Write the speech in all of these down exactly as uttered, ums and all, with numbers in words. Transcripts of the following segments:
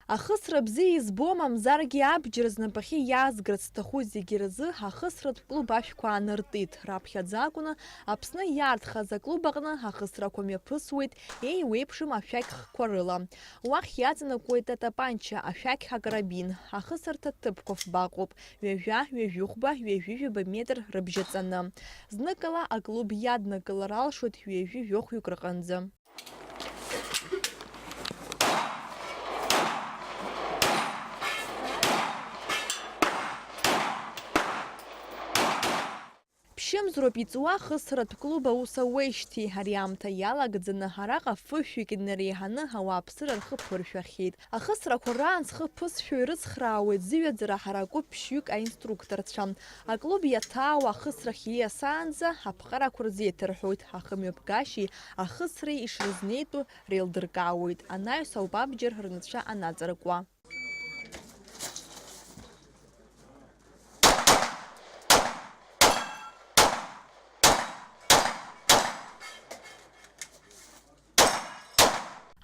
Ахысра бзиа избо, мамзаргьы абџьар знапахьы иаазгарц зҭаху зегьы рзы ахысратә клуб ашәқәа аанартит. Раԥхьаӡа акәны Аԥсны иаарҭхаз аклуб аҟны ахысрақәа мҩаԥысуеит еиуеиԥшым ашәақь хкқәа рыла. Уахь иаҵанакуеит атапанча, ашәақь акарабин. Ахысырҭа ҭыԥқәа фба ыҟоуп, ҩажәа, ҩажәихәба, ҩажәи жәаба метр рыбжьаҵаны. Зныкала аклуб иаднакылар алшоит ҩажәи жәохәҩык рҟынӡа. Ԥшьымзроуп иҵуа ахысратә клуб аус ауеижьҭеи ари аамҭа иалагӡаны араҟа фышәҩык инареиҳаны ауааԥсыра рхы ԥыршәахьеит. Ахысрақәа раан зхы ԥысшәо ирыцхраауеит зыҩаӡара ҳараку ԥшьҩык аинструкторцәа. Аклуб иаҭаауа ахысрахь ииасаанӡа аԥҟарақәа рзеиҭарҳәоит, ахымҩаԥгашьеи ахысреи ишрызнеитәу реилдыркаауеит, анаҩс ауп абџьар рнацәа анаҵаркуа.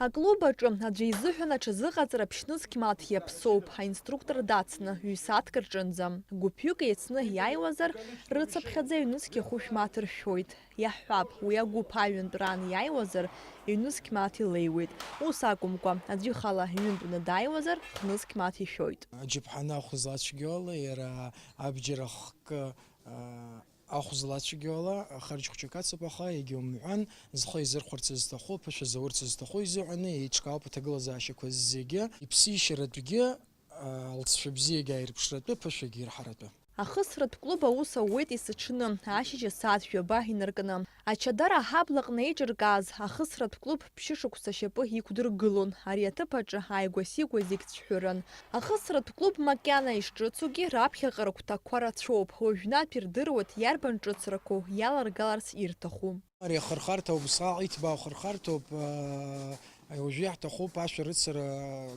Аклуб аҿы аӡәы изыҳәан аҽазыҟаҵара ԥшьнызқь мааҭ иаԥсоуп, аинструктор дацны, ҩ-сааҭк рҿынӡа. Гәыԥҩык еицны иааиуазар, рыцыԥхьаӡа ҩнызқь ахәышә мааҭ ршәоит. Иаҳҳәап, уи агәыԥ аҩынтәраан иааиуазар, ҩнызқь мааҭ илеиуеит. Ус акәымкәа, аӡәы ихала ҩынтәны дааиуазар, хнызқь мааҭ ишәоит. Аџьаԥҳаны ахә злацәгьоу ала, иара абџьар ахкы, а, ахә злацәгьоу ала, харџь хәҷык ацуп, аха егьаумҳәан, зхы изырхәарц зҭаху, ԥышәа заурц зҭаху изыҳәаны еиҿкаауп аҭагылазаашьақәа зегьы, иԥсишьаратәгьы, а, лҵшәа бзиагьы ааирԥшратәы, ԥышәагьы ирҳаратәы. Ахысратә клуб аус ауеит есыҽны, ашьыжь асааҭ жәаба инаркны. Ачадара аҳабла аҟны еиҿыркааз ахысратә клуб ԥшьышықәса ашьапы иқәдыргылон. Ари аҭыԥ аҿы ааигәа-сигәа зегь цәҳәыран. Ахысратә клуб макьана ишҿыцугьы, раԥхьаҟа рыгәҭакқәа рацәоуп. Уажәнатә ирдыруеит иарбан ҿыцрақәоу иаларгаларц ирҭаху. Ари ахырхарҭа убасҟак иҭбаау ахырхарҭоуп, аа, уажәы иаҳҭахуп ашәарыцара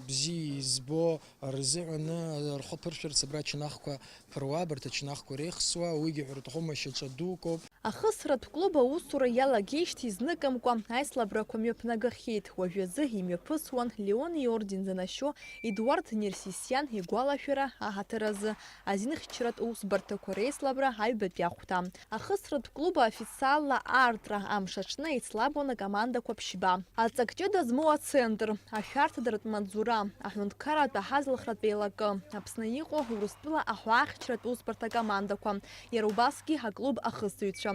бзиа избо рзыҳәаны рхы ԥыршәарц абра ачанахқәа ԥыруа, абарҭ ачанахқәа иреихсуа, уигьы ҳәара аҭахума, шьаҿа дукоуп. Ахысратә клуб аусура иалагеижьҭеи зныкымкәа аицлабрақәа мҩаԥнагахьеит. Уажәазы имҩаԥысуан Леон иорден занашьоу Едуард Нерсисиан игәалашәара аҳаҭыр азы азинхьчаратә усбарҭақәа реицлабра аҩбатәи ахәҭа. Ахысратә клуб аофициалла аартра амш аҽны еицлабуан акомандақәа ԥшьба. Аҵак ҷыда змоу ацентр, ашәарҭадыртә маҵзура, аҳәынҭқарратә аҳазлахратә еилакы, Аԥсны иҟоу Урыстәыла аҳәаахьчаратә усбарҭа акомандақәа, иара убасгьы аклуб ахысыҩцәа.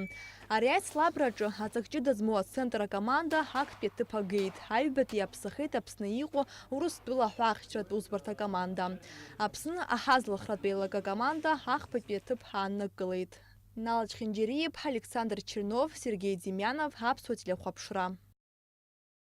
Ари аицлабраҿы аҵак ҷыда змоу ацентр акоманда актәи аҭыԥ агеит. Аҩбатәи иаԥсахеит Аԥсны иҟоу Урыстәыла аҳәаахьчаратә усбарҭа акоманда. Аԥсны аҳазлахратә еилакы акоманда ахԥатәи аҭыԥ ааннакылеит. Нала Чхинџьариа-иԥҳа, Александр Чернов, Сергеи Демьянов, Аԥсуа телехәаԥшра.